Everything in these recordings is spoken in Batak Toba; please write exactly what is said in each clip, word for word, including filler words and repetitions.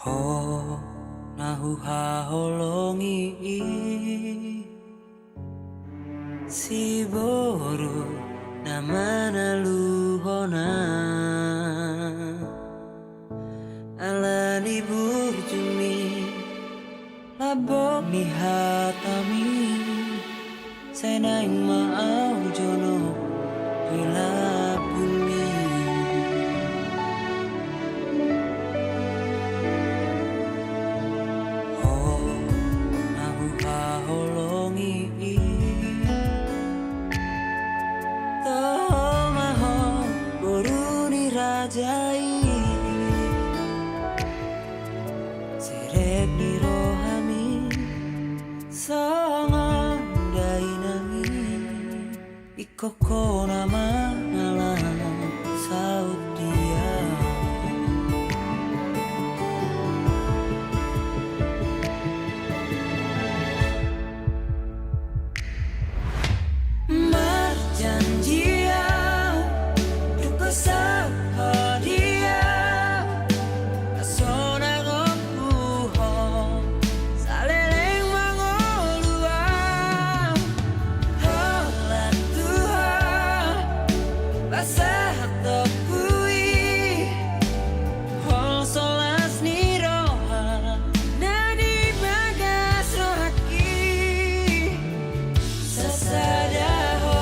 Ho na huhaholongi i, siboru na manaluhon ahu. Ala ni burjumi, lambok ni hatami, sai naeng ma ahu jonok di lambungmi. Ho na huhaholongi i, toho ma ho boru ni raja i. Serep ni rohami songon dainang i. Ingkon ho na mangalap saut dia. Marjanji ahu, tung ho saut ho dia. Sonang ho, saleleng mangolu ahu. Holan tu ho, pasahat ho i. Holso las ni roha na di bagas rohangki. Sasada ho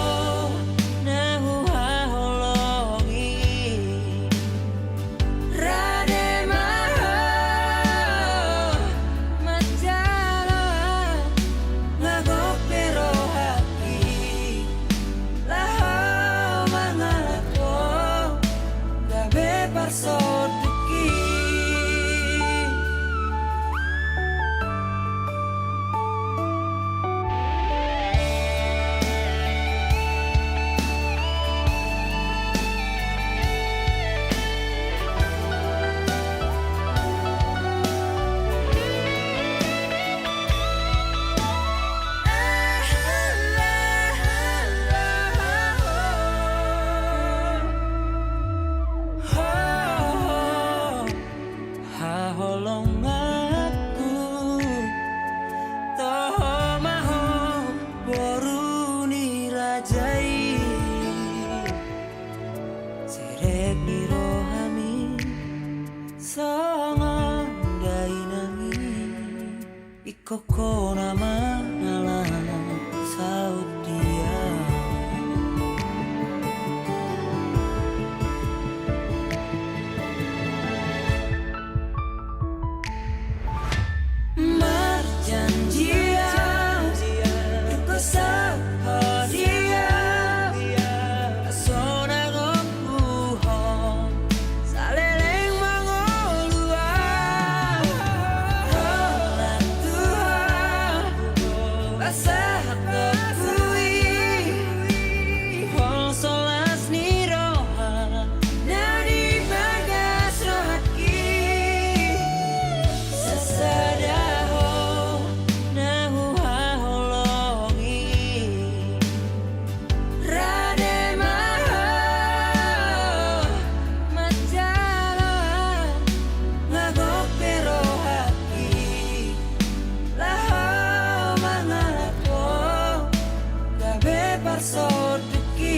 na huhaholongi. Rade ma ho manjalo, nga gok be rohangki. Laho mangalap ho, gabe parsondukki. Haholonganku, toho ma ho boru ni raja i. Serep ni rohami songon dainang i. Ingkon ho na mangalap saut dia. Marjanji ahu, tung ho saut ho dia. Sonang ho, saleleng mangolu ahu. Holan tu ho, pasahat ho i. Holso las ni roha na di bagas rohangki. Sasada ho na huhaholongi. Rade ma ho manjalo, nga gok be rohangki. Laho mangalap ho, gabe parsondukki.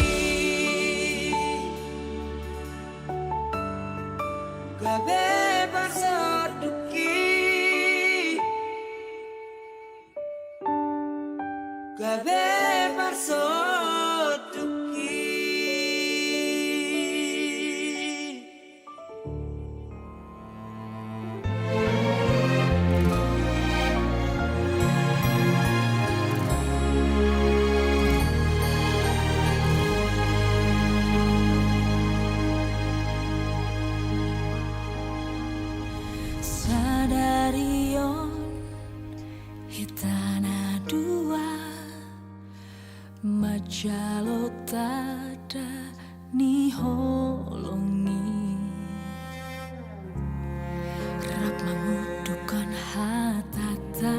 Gabe parsondukki. Gabe parsondukki. Sadari on hita na dua manjalo tanda ni holong i, rap mangundukhon hatanta.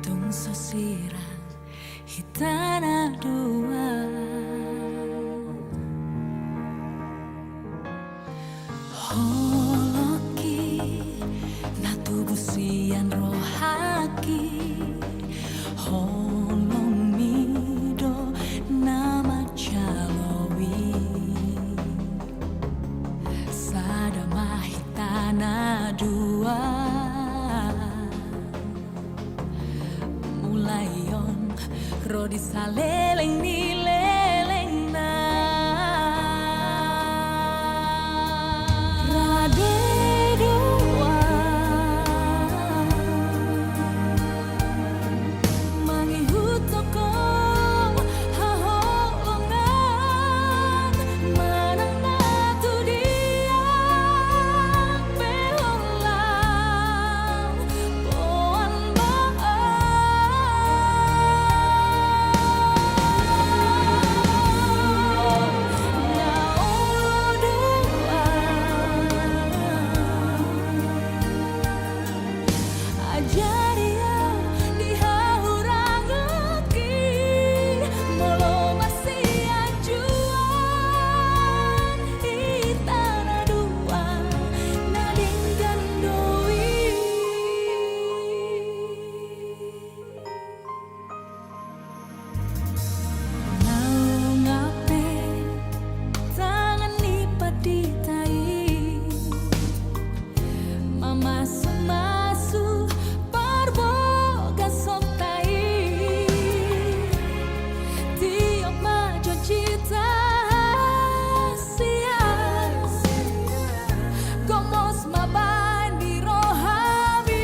Tung so sirang hita na dua. Taleleng ni lelengna. Rade do ahu mangihuthon ho haholongan, manang na tu dia pe ho lam. Ajari au di hahuranganki, molo marsianjuan hita na dua, na denggan do i. Naung hape tangan ni pandita i mamasumasu parbagason ta i. Tiop ma janjita sian gomos ma baen di rohami.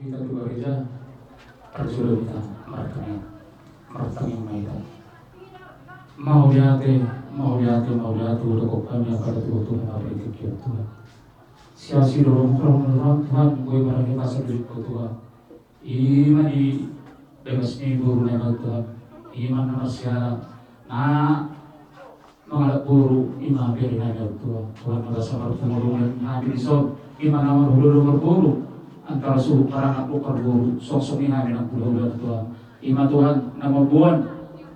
Hita tu gareja, parjolo hita martangiang, martangiang ma hita. Mauliate, mauliate, mauliate, hudok hami angka datuhu, Tuhan, na marhite Tuhan. Siasi do roha, Tuhan, Tuhan, boi marhite pasal di Tuhan. Ima di bagas ni boru nami Tuhan. Ima na marsiala na mangalap boru, ima bere nami Tuhan. Tuhan, na basa marpungu do hami dison. Ima na marhulahula marboru antara suhut paranak dohot parboru. Songon i hami nang hulahula Tuhan. Ima Tuhan na mamboan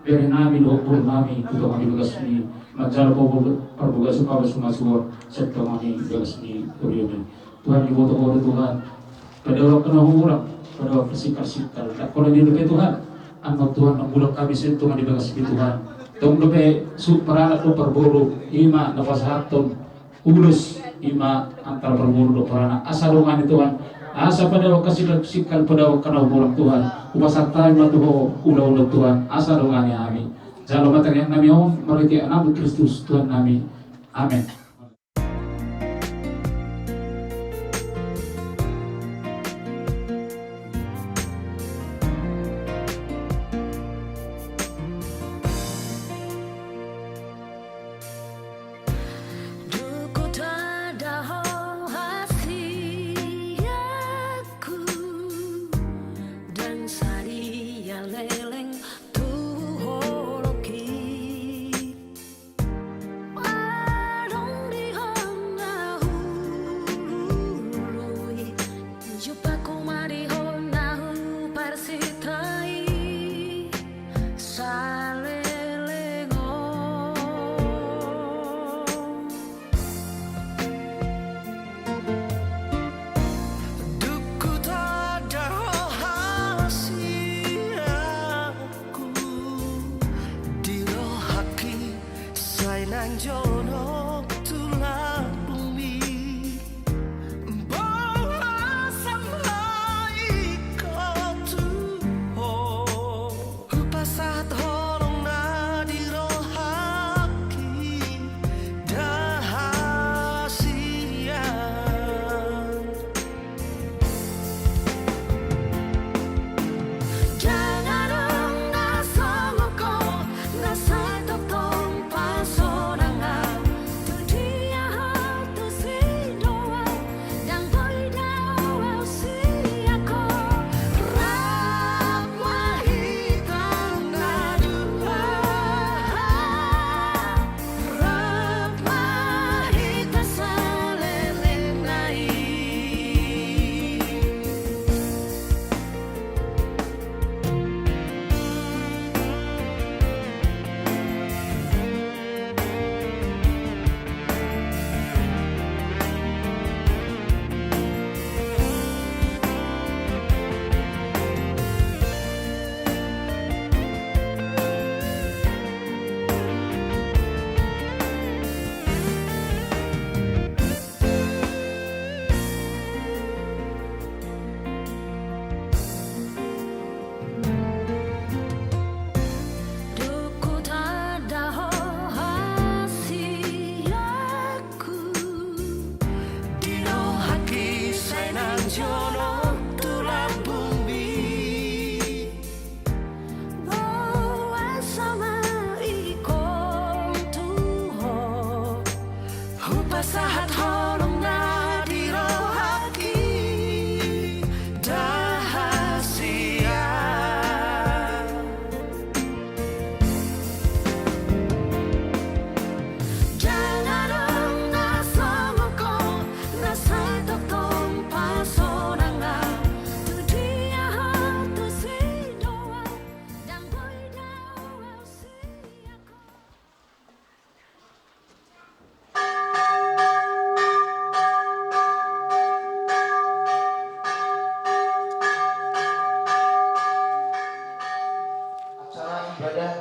bere nami dohot boru nami tu tonga ni bagas ni, manjalo parbagason, parbagason, parbagason sian tonga ni bagas ni huriaM i. Tuhan, diboto Ho do Tuhan, pada waktu na hurang, pada waktu singkal-singkal. Ndang pola ni dope Tuhan, anggo Tuhan na mulak hami sian tonga ni bagas ni Tuhan. Tong dope suhut paranak dohot parboru, ima na pasahathon ulos, ima antara parboru dohot paranak. Asa dongani Tuhan, asa pada waktu singkal-singkal, pada waktu na hurang Tuhan. Hupasahat hami ma tu Ho ulaon on Tuhan, asa dongani hami. Jalo ma tangiang nami on marhite AnakMu Kristus Tuhan nami. Amen. Dung hutanda Ho hasianku, ndang sadi Nang jonok tu lambungmi, boasa ma ingkon tu ho? Hupasahat holong na di rohangki, ndang hasian. Ndang adong na songon ho, na sai tongtong pasonangan. Tu dia ho tu si do au, ndang boi do au sian ho. Rap ma hita na dua, rap ma hita saleleng na i. Dungku tanda ho hasianku, di rohangki sai nang jonok tu lambungmi. Boasa ma ingkon tu ho? Hupasahat holong na di rohangki, ndang hasian. Ndang adong na songon ho, na sai tongtong pasonangan. Tu dia ho tu si do au, ndang boi do au sian ho. Acara ibadah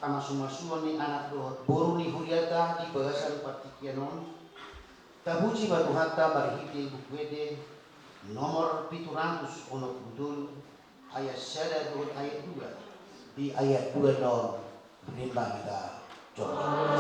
pamasumasuon ni anak dohot boru ni huriata di bagasan partingkian on, tapuji ma Tuhanta marhite Buku Ende nomor pitu ratus onom pulu tolu, ayat sada dohot ayat dua. Di ayat dua on, bere ma hita jongjong.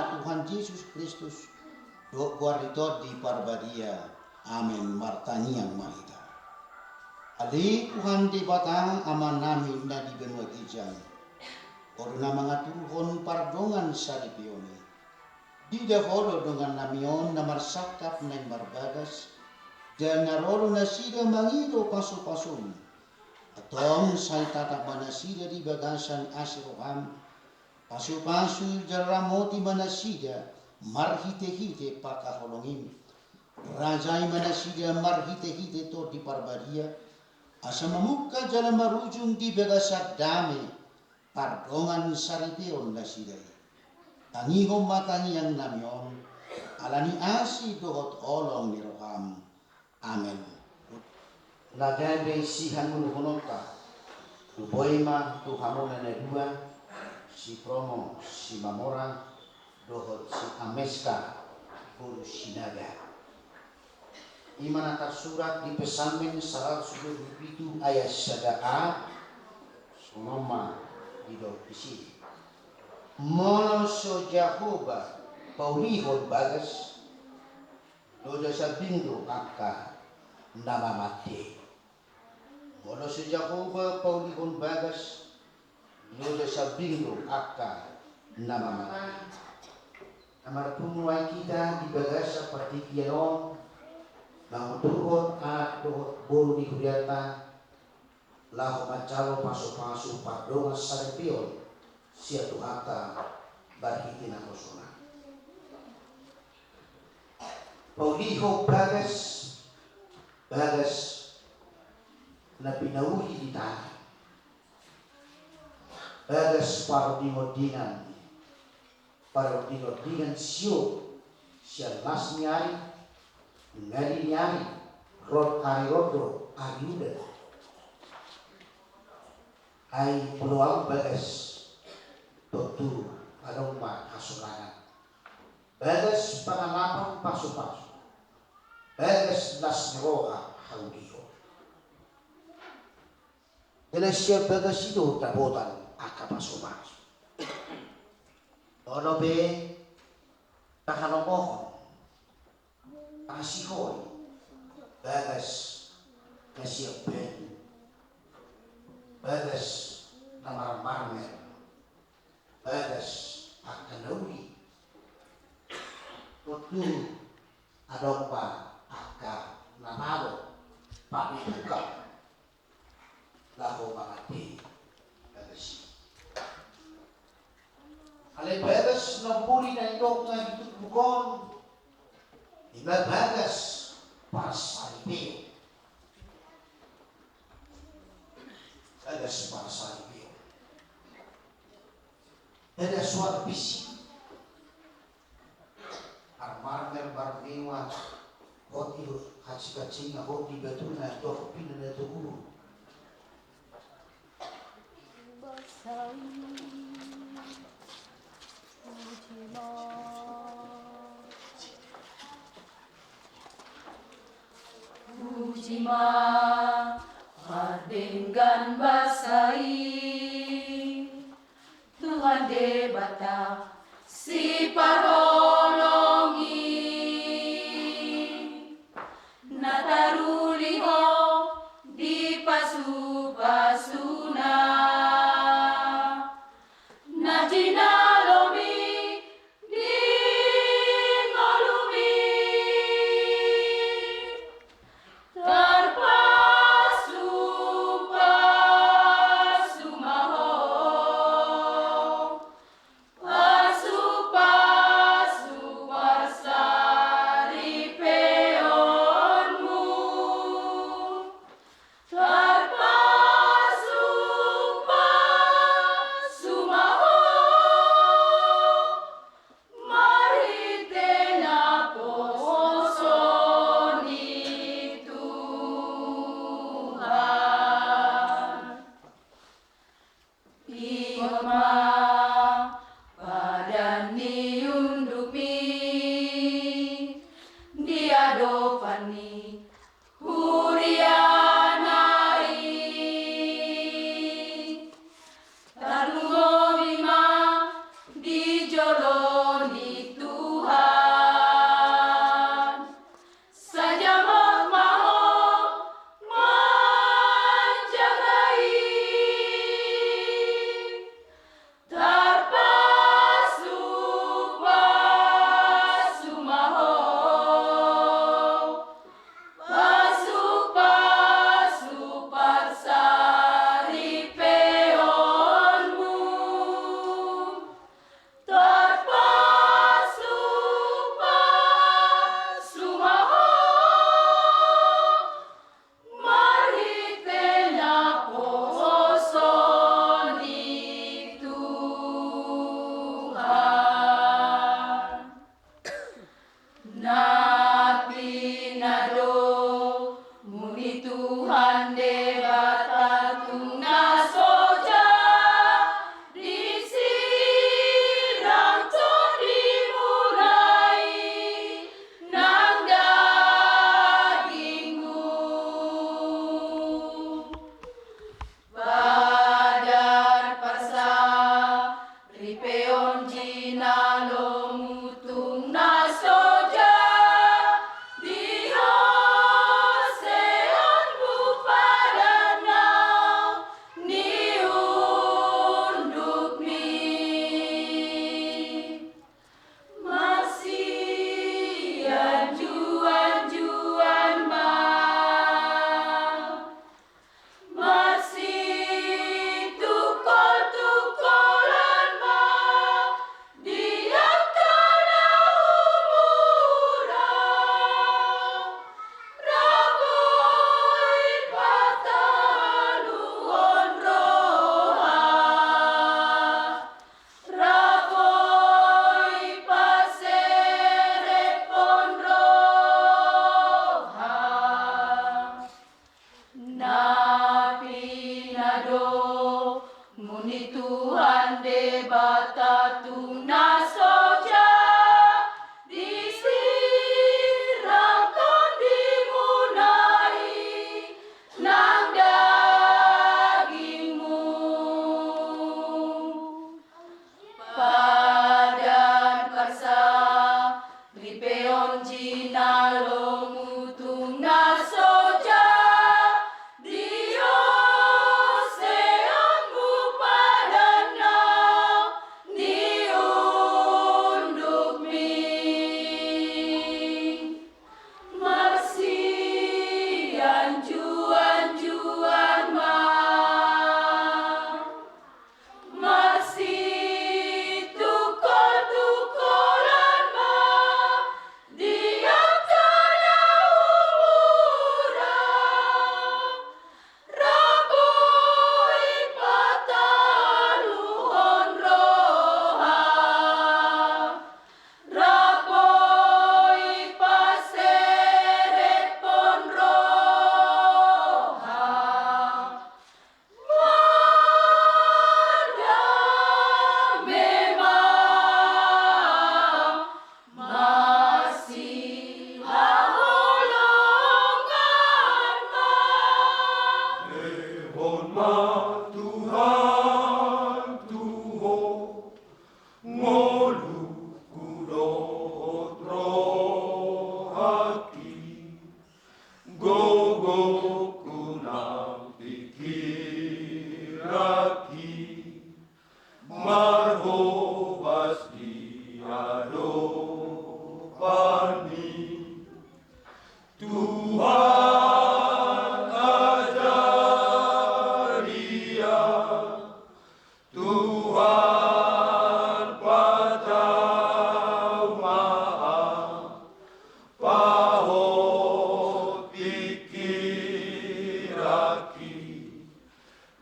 Tuhan Jesus Kristus, dohot goar ni Tondi Parbadia. Amen. Martangiang ma hita. Ale Tuhan Debata, Amanami na di banua ginjang, Ho do na mangaturhon pardongan saripeon i. Diida Ho do dongannami on na marsangkap naeng marbagas, jala na ro do nasida mangido pasupasum. Antong sai tatap ma nasida di bagasan asi roham, pasupasu jala ramoti ma nasida marhitehite pangkaholongim. Rajai ma nasida marhitehite Tondi Parbadia, asa mamungka jala marujung di bagasan dame pardongansaripeon nasida i. Tangihon ma tangiangnami on, ala ni asi dohot holong ni roham. Amen. Na gabe sihanunuhononta, tu boi ma tu hamuna na dua, si Promo Simamora dohot si Ameska boru Sinaga. I ma na tarsurat di Psalmen saratus dua pulu pitu ayat sada a, songon on ma didok disi: Molo so Jahowa paulihon bagas, loja sambing do angka na mamate. Molo so Jahowa paulihon bagas, loja sambing do angka na mamate. Na marpungu ai hita di bagasan partingkian on, manguturhon anak dohot boru ni hurianta, laho manjalo pasupasu pardongansaripeon sian Tuhanta marhite naposona. Paulihon bagas, bagas na pinauhi di tano, bagas parondingondingan, parondingondingan sio sian las ni ari, ngadi ni ari, rap ari rondo, ari udan. Ai molo adong bagas, tontu adong ma hasorangan. Bagas pangalapan pasupasu, bagas las ni roha haulion. Jala sian bagas i do dapotan angka pasupasu. Molo pe pangalapan, pasihoi, bagas na sian banyu, bagas na marmarmer, bagas angka na uli. Tontu adong ma angka na malo paduka laho mangatei bagas i. Alai bagas na umuri na nidok na di turpuk on, ima bagas parsaripeon. Bagas parsaripeon. Bagas suara bisi. Armarmer marmewa, hot i hot, haci-haci na hot di batuna, tu hot pina na tu guru. Basai, puji ma. Puji ma, pardenggan basai. Tuhan Debata siparholong i, na taruli Ho di pasupasuna, na jinalomi di ngolumi. Tarpasupasu ma Ho, pasupasu parsaripeonmu. Tarpasupasu ma Ho, marhite naposo ni Tuhan. Ingot ma padan ni undukmi di adopan ni huriana i. Tarlumobi ma di jolo ni Tuhan. Sai jamot ma Ho manjaga i. Tarpasupasu Adopan ni Tuhan ajaria, Tuhan patau ma ahu, pahot pingkiranki,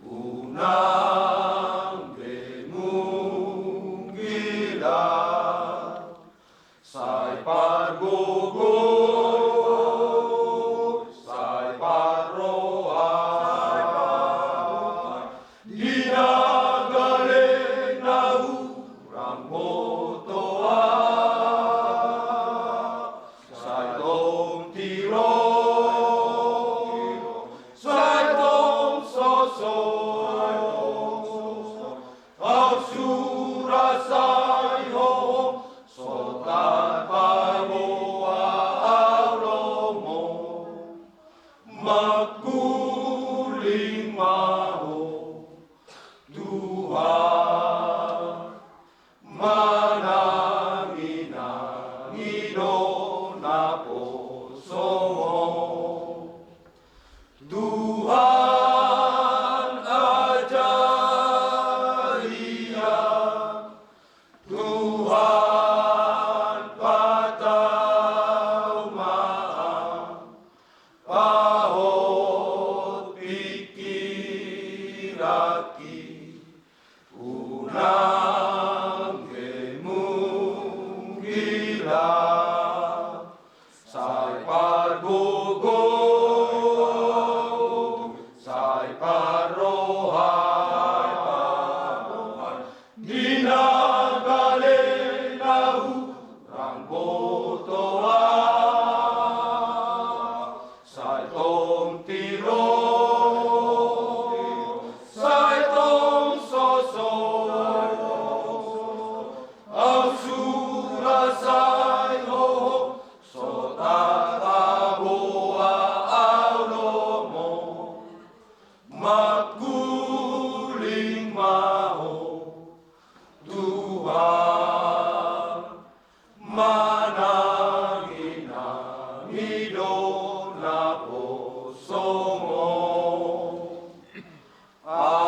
unang be mungkilan. Sai pargogo, sai parroha, di na gale na hurang boto ahu, sai tong tiro, sai tong soso, ahu sura sai hohom, so tarpaboa ahu lomo, mangkuling ma ho Tuhan, manangi-nangi do naposom on. Tuhan ajaria, Tuhan patau ma ahu, pahot pingkiranki, unang be mungkilan. Sai pargogo, sai parroha, di na gale na hurang boto ahu, sai tong tiro, sai tong soso, ahu sura sai hohom, so tarpaboa ahu lomo, mangkuling ma ho Tuhan, manangi-nangi do naposomon. Amen.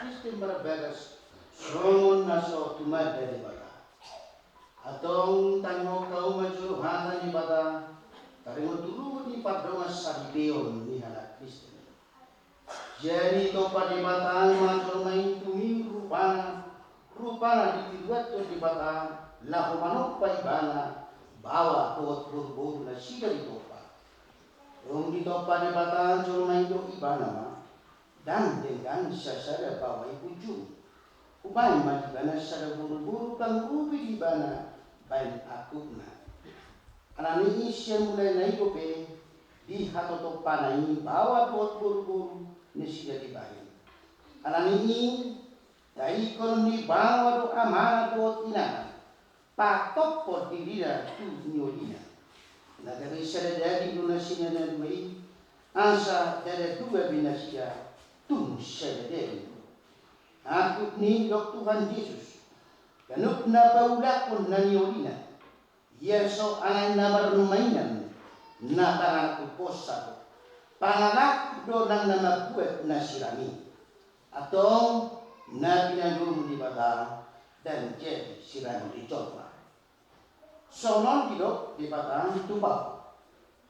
Kristen marbagas songon na so tumanda Debata. Antong tangihon hamu ma jolo hata ni Debata, taringot tu ruhut ni pardongansaripeon ni halak Kristen. Jadi ditompa Debata ma jolma i tumiur rupana, rupana ditiruhon Debata laho manompa ibana baoa dohot boruboru nasida ditompa. Dung ditompa Debata jolma i dohot ibana ma, ndang denggan sasada baoa i punjung. Hubaen ma di ibana sada boruboru pangurupi di ibana baen angkupna. Alani i sian mulana i dope dihatotompana i baoa dohot boruboru nasida dibaen. Alani i taringot ni baoa dohot amana dohot inana, patophon dirina tu niolina. Na gabe sada daging do nasida na dua i, asa ndada dua be nasida, tung sada daging do. Angkup ni dok Tuhan Jesus, ganup na paulakhon na niolina, ia so anak na marnumainan, na pangarahon posa do, pangalangkup do nang na mambuat na sirang i. Antong na pinadomu Debata, dan jadi sirang ni jolma. Songon on didok Debata tu baoa.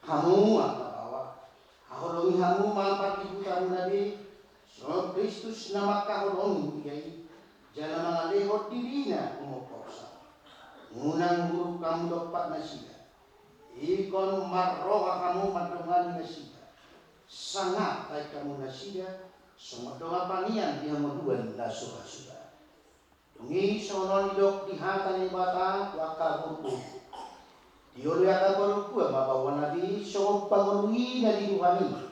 Hamu angka baoa, haholongi hamu ma pardihutamuna be, songon Kristus na mangkaholongi ia i, jala mangalehon dirina humompa husa. Unang buruk hamu dompak nasida. Ingkon marroha hamu mandongani nasida. Sangap bahen hamu nasida, songon dongan pangian di hangoluan na suhasuha. Dung i songon on didok di hata ni Debata tu angka boruboru. Dioloi angka parompuan ma baoa nami songon pangolu i na di rohana i.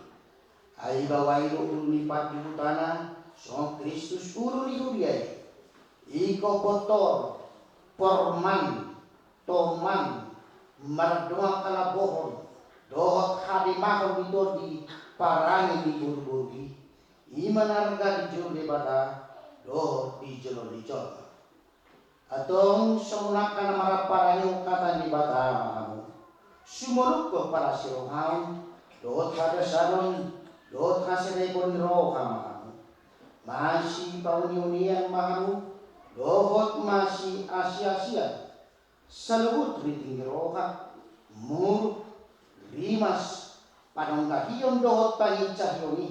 Ai baoa i do ulu ni pardihutana, songon Kristus ulu ni huria i. Ingkon pintor, porman, toman, mardongan halabohon, dohot hademahon di tondi parange ni boruboru i. I ma na arga di jolo ni Debata dohot di jolo ni jolma. Antong songon angka na marparange hata ni Debata ma hamu. Sumolungkon parasirohaon, dohot hagasaron, dohot haserepon ni roha ma hamu. Masipauneunean ma hamu, dohot masiasiasian. Saluhut riting ni roha, muruk, rimas, panonggahion dohot pangincahion i,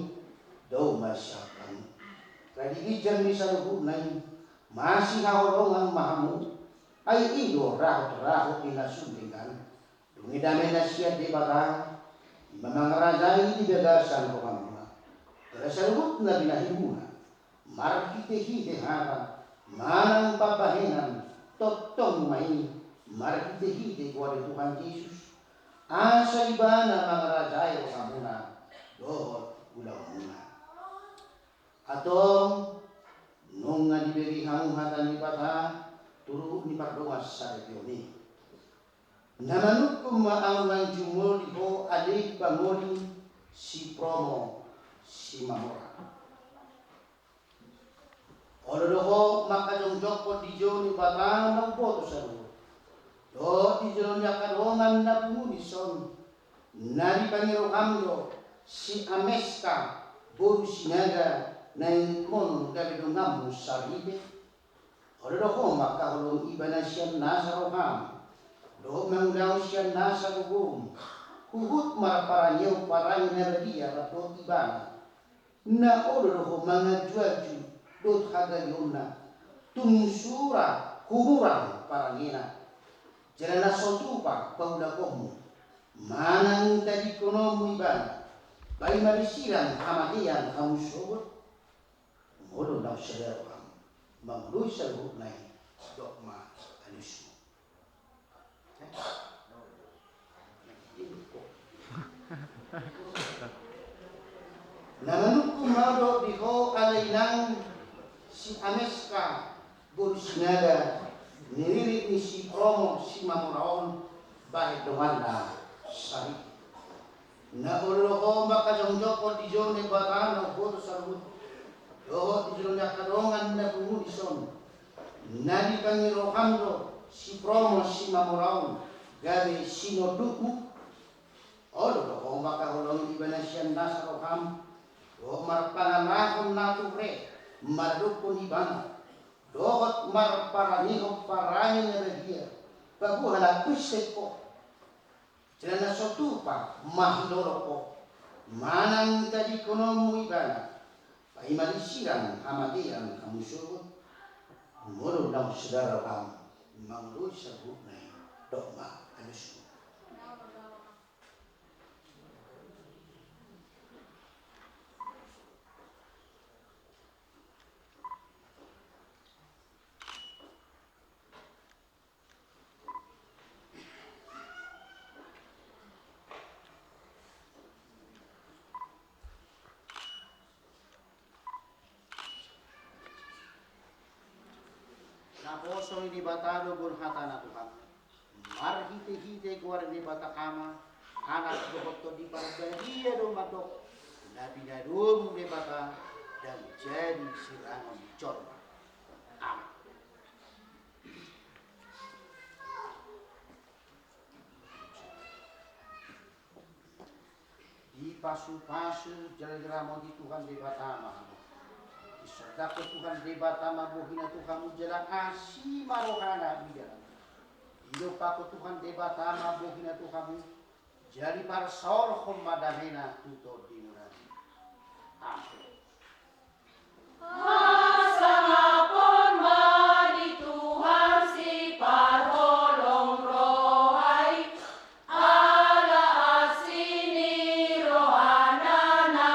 dao ma sian hamu. Radi ginjang ni saluhutna i, masihaholongan ma hamu, ai i do rahotrahot ni na sun denggan. Dung i dame na sian Debata, i ma mangarajai di bagasan rohamuna. Jala saluhutna binahimuna, marhitehite hata manang pambahenan, tongtong ma i marhitehite goar ni Tuhan Jesus, asa ibana mangarajai rohamuna dohot ulaonmuna. Antong nunga dibege hamu hata ni Debata tu ruhut ni pardongansaripeon i. Na manungkun ma ahu nang jumolo di ho ale pangoli, si Promo, si Mamora. Olo do ho mangkajongjongkon di jolo ni Debata na umboto saluhut, dohot di jolo ni angka dongan na pungu dison, na dipangido hamu do si Ameska boru Sinaga naeng gabe donganmu saripe. Olo do ho mangkaholongi ibana sian nasa roham, dohot mangulahon sian nasa gogom, huhut marparangehon parange na badia rap dohot ibana. Na olo do ho mangajuaju dohot hagaleonna, tung sura humurang parangena. Jala na so tupa paulakhonmu manang tadingkononmu ibana, paima disirang hamatean hamu sogot. Molo naung sada roham mangoloi saluhutna i, dok ma alusmu. Na manungkun ma ahu dohot di ho ale inang si Ameska boru Sinaga, niririt ni si Promo si Mamora on, bahen donganna saripe. Na olo do ho mangkajongjongkon di jolo ni Debata na umboto saluhut, dohot di jolo ni angka dongan na pungu dison, na dipangido hamu do si Promo si Mamora on gabe sinondukmu. Olo do ho mangkaholongi ibana sian nasa roham, dohot marpangalahon na ture maradophon ibana, dohot marparangehon parange na badia paboa halak Kristen ho. Jala na so tupa mahilolop ho manang tadingkononmu ibana, paima disirang hamatean hamu sogot. Molo naung sada roham mangoloi saluhutna i, dok ma alusmu. Naposo ni Debata do borhatana Tuhan. Marhitehite goar ni Debata Ama, Anak dohot Tondi Parbadia do mandok, na pinadomu Debata, dan jadi sirangon jolma. Amen. Dipasupasu jala diramoti Tuhan Debata ma hamu. Disondangkon Tuhan Debata ma bohina tu hamu jala asi ma rohana di dalam. Didompakkon Tuhan Debata ma bohina tu hamu, jala diparsaorhon ma damena tu tondimuna. Amen. Hasangapon ma di Tuhan siparholong roha i, ala asi ni rohana na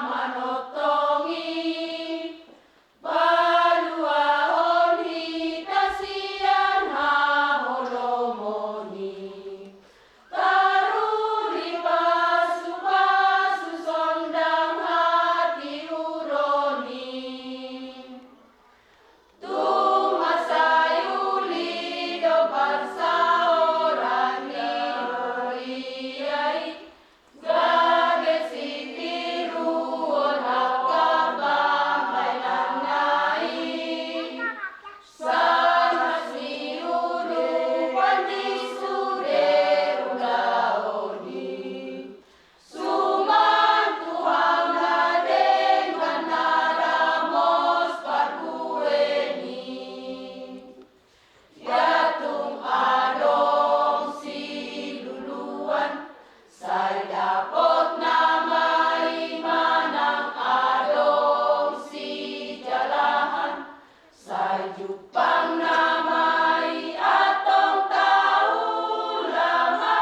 manongtong i. Paluahon hita sian haholomon i. Toru dipasupasu sondang hatiuron i. Tung mansai uli do parsaoran ni huria i. Gabe sitiruon angka pambahenanna i. Sahat ni ulupan di sude ulaon i. Suman Tuhan na denggan na ramos parbue ni. Ia tung adong siluluan, sai dapot nama i, manang adong sijalahan, sai jumpang nama i. Antong taula ma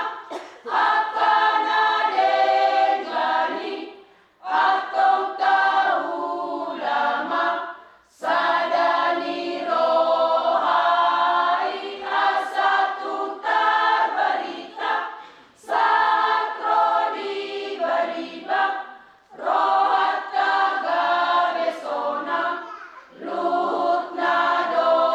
angka na denggan i, antong taula ma sada ni roha i, asa tung tarbarita sahat ro di baliba. Rohanta gabe sonang, luhutna do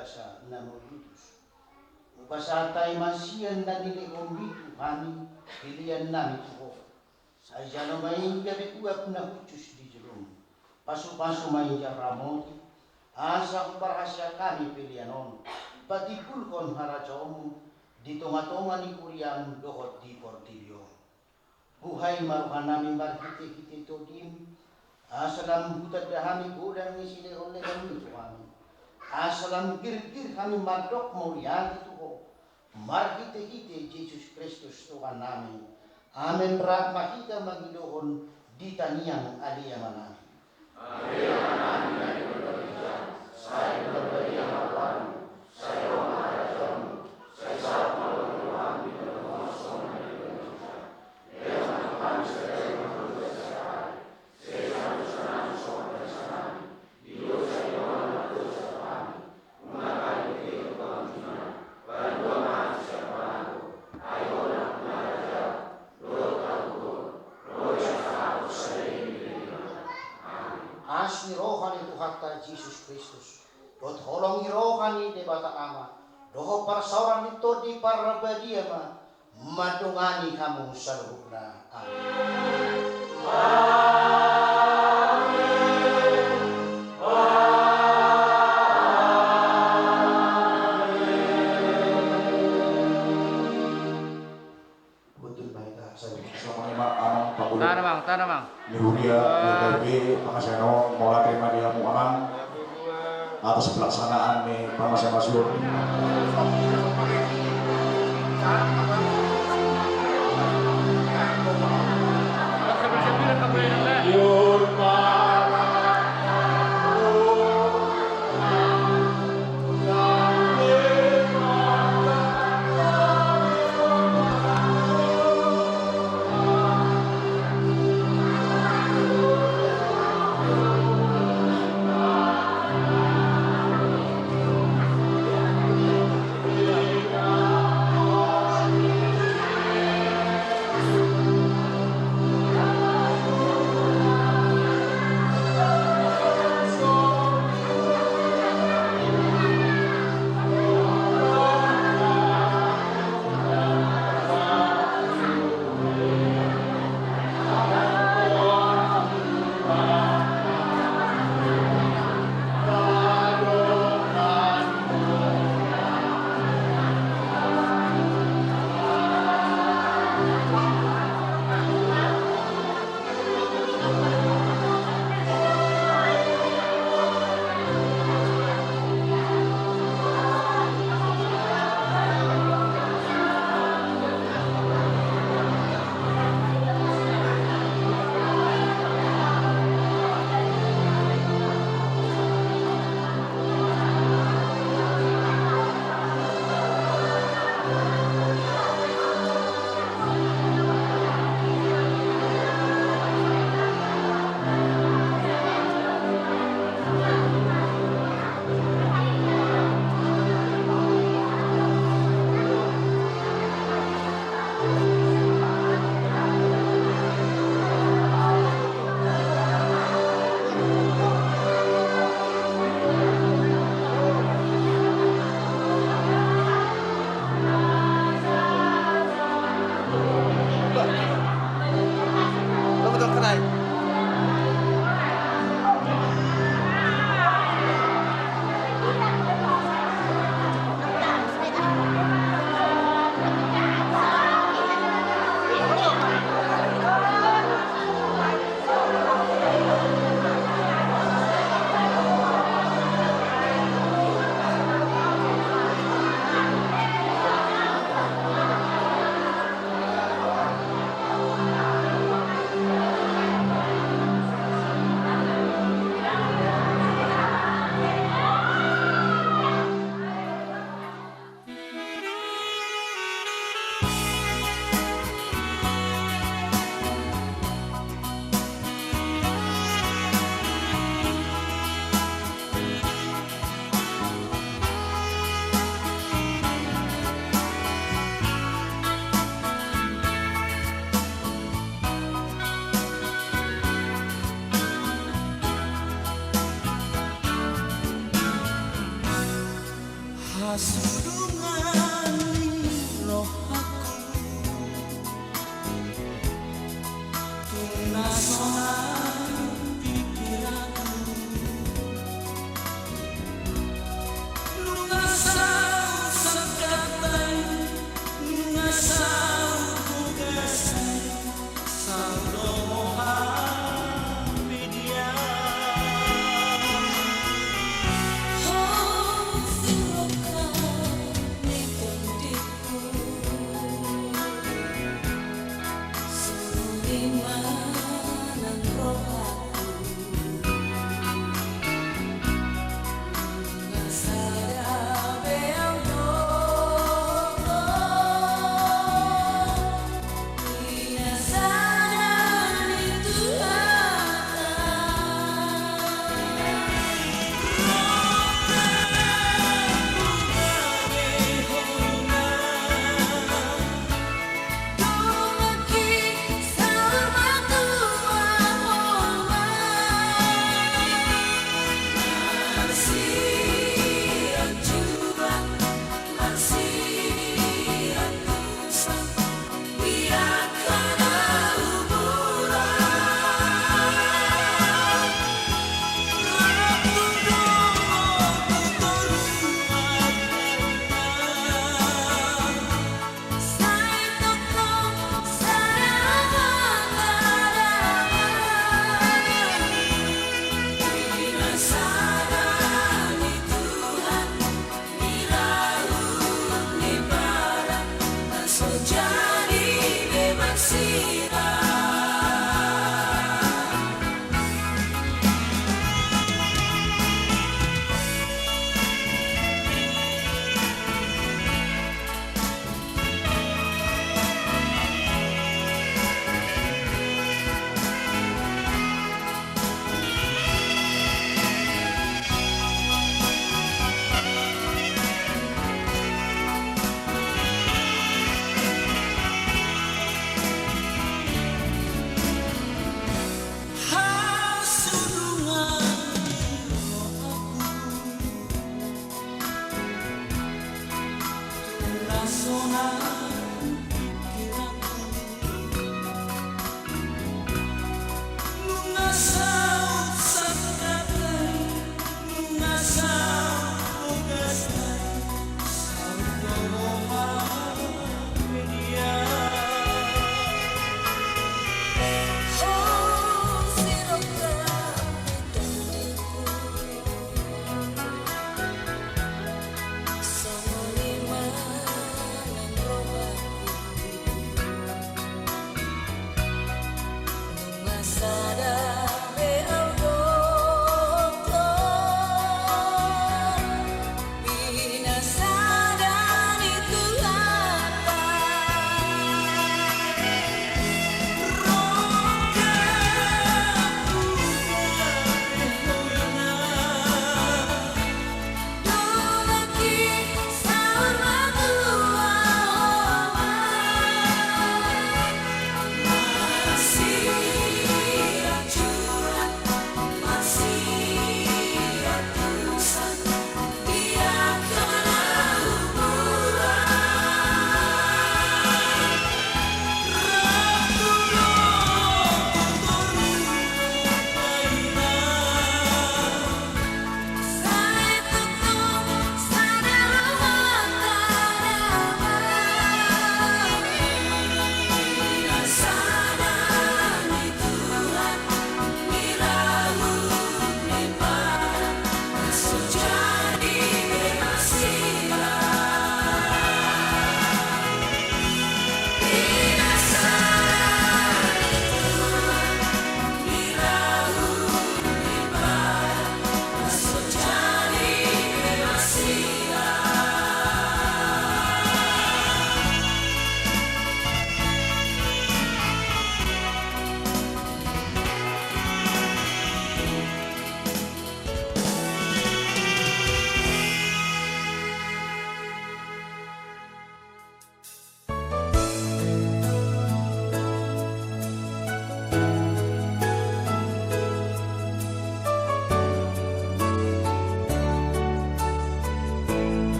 Asa na mauliutus. Hupasahat hami ma sian na nilehonMi tu hami pelean nami tu Ho. Sai jalo ma i gabe uap na hushus di joloMu. Pasupasu ma i jala ramoti, asa huparhaseang hami pelean on patimbulhon harajaonMu di tongatonga ni huriaM dohot di portibi on. Buhai ma roha nami marhitehite TondiM, asa lam hutanda hami godang ni silehonlehonMi tu hami, asa lam girgir hami mandok mauliate tu Ho, marhitehite Jesus Kristus Tuhan nami. Amen. Rap ma hita mangidohon di tangiang Ale Amanami. Asi ni roha ni Tuhanta Jesus Kristus, dohot holong ni roha ni Debata Ama, dohot parsaoran ni Tondi Parbadia ma mandongani hamu saluhutna. Amen. Botul ma hita, sai songon i ma amang pangulu. Tahan, Amang, tahan, Amang. Ni huria, ah, R T B, pangasean on, mauliate ma di hamu amang atas pelaksanaan ni pangasean on. Hasudungan ni rohaku, tung na sonang pikiranku. Nunga saut sangkatna i, nunga saut bogasna i, saut do ho hami dia. Ho sirongkap ni tondingku, songon i ma nang rohaku. Hasudungan ni rohaku, tung na sonang pikiranku. Nunga saut sangkatna i, nunga saut bogasna i, saut do ho hami dia. Ho sirongkap ni tondingku, songon i ma nang rohaku.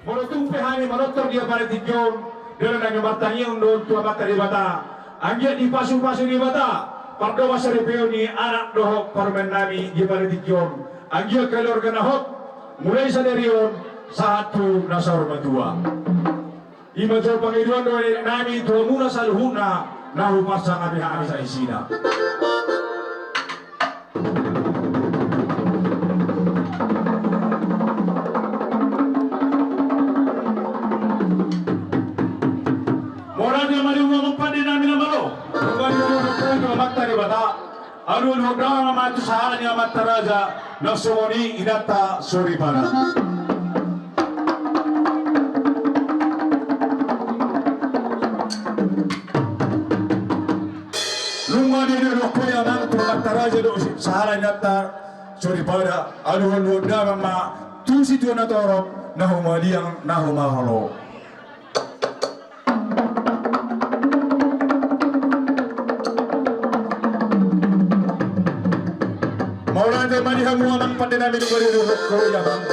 Molo tung pe hami manortor di apala tingki on, dohonon nami martangiang do on tu Amanta Debata, anggiat dipasupasu Debata pardongansaripeon ni anak dohot parumaen nami di apala tingki on. Anggiat keluarga na hot, mulai sadari on sahat tu na saur matua. Ima jolo pangidoan dohonon nami tu hamuna saluhutna na hupasangapi hami saisina. Mauliate ma di hamu amang pande nami na malo. Mauliate ma di hamu amang pande nami na malo. Alualuhon damang ma tu sahala ni amanta raja, na songon i inanta soripada. Nunga dialualuhon amang tu amanta raja dohot sahala ni inanta soripada, alualuhon damang ma tu situa na torop, na humaliang, na humaholo. Mauliate ma di hamu amang pande nami, nunga dialualuhon amang.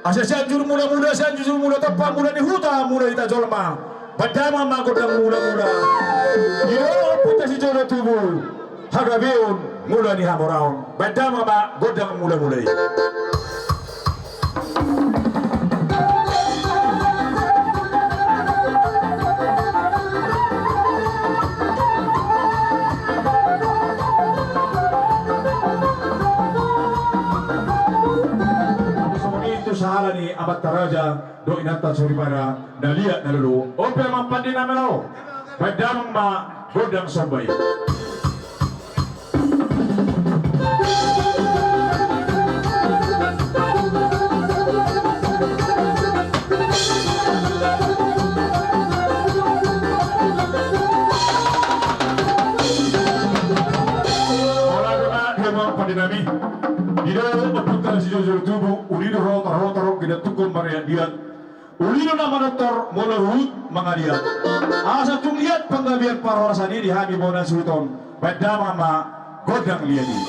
Asa Sianjur Mulamula, Sianjur Mula Tompa, mula ni huta, mula ni hita jolma. Baen damang ma gondang mulamula. Di ompunta sijolo tubu, hagabeon, mula ni hamoraon. Baen damang ma gondang mulamula i. Songon i tu sahala ni amanta raja dohot inanta soripada na liat na lolo. On pe amang pande nami na malo. Baen damang ma gondang somba i. Mauliate ma di hamu amang pande nami. Didok ompunta na sijolo tubu, uli do hota, hota ro, gina tukon marliat-liat. Uli do na manortor molo huhut mangaliat. Asa tung liat panggabean parhorasan i di hami bona suhut on. Baen damang ma gondang liat i.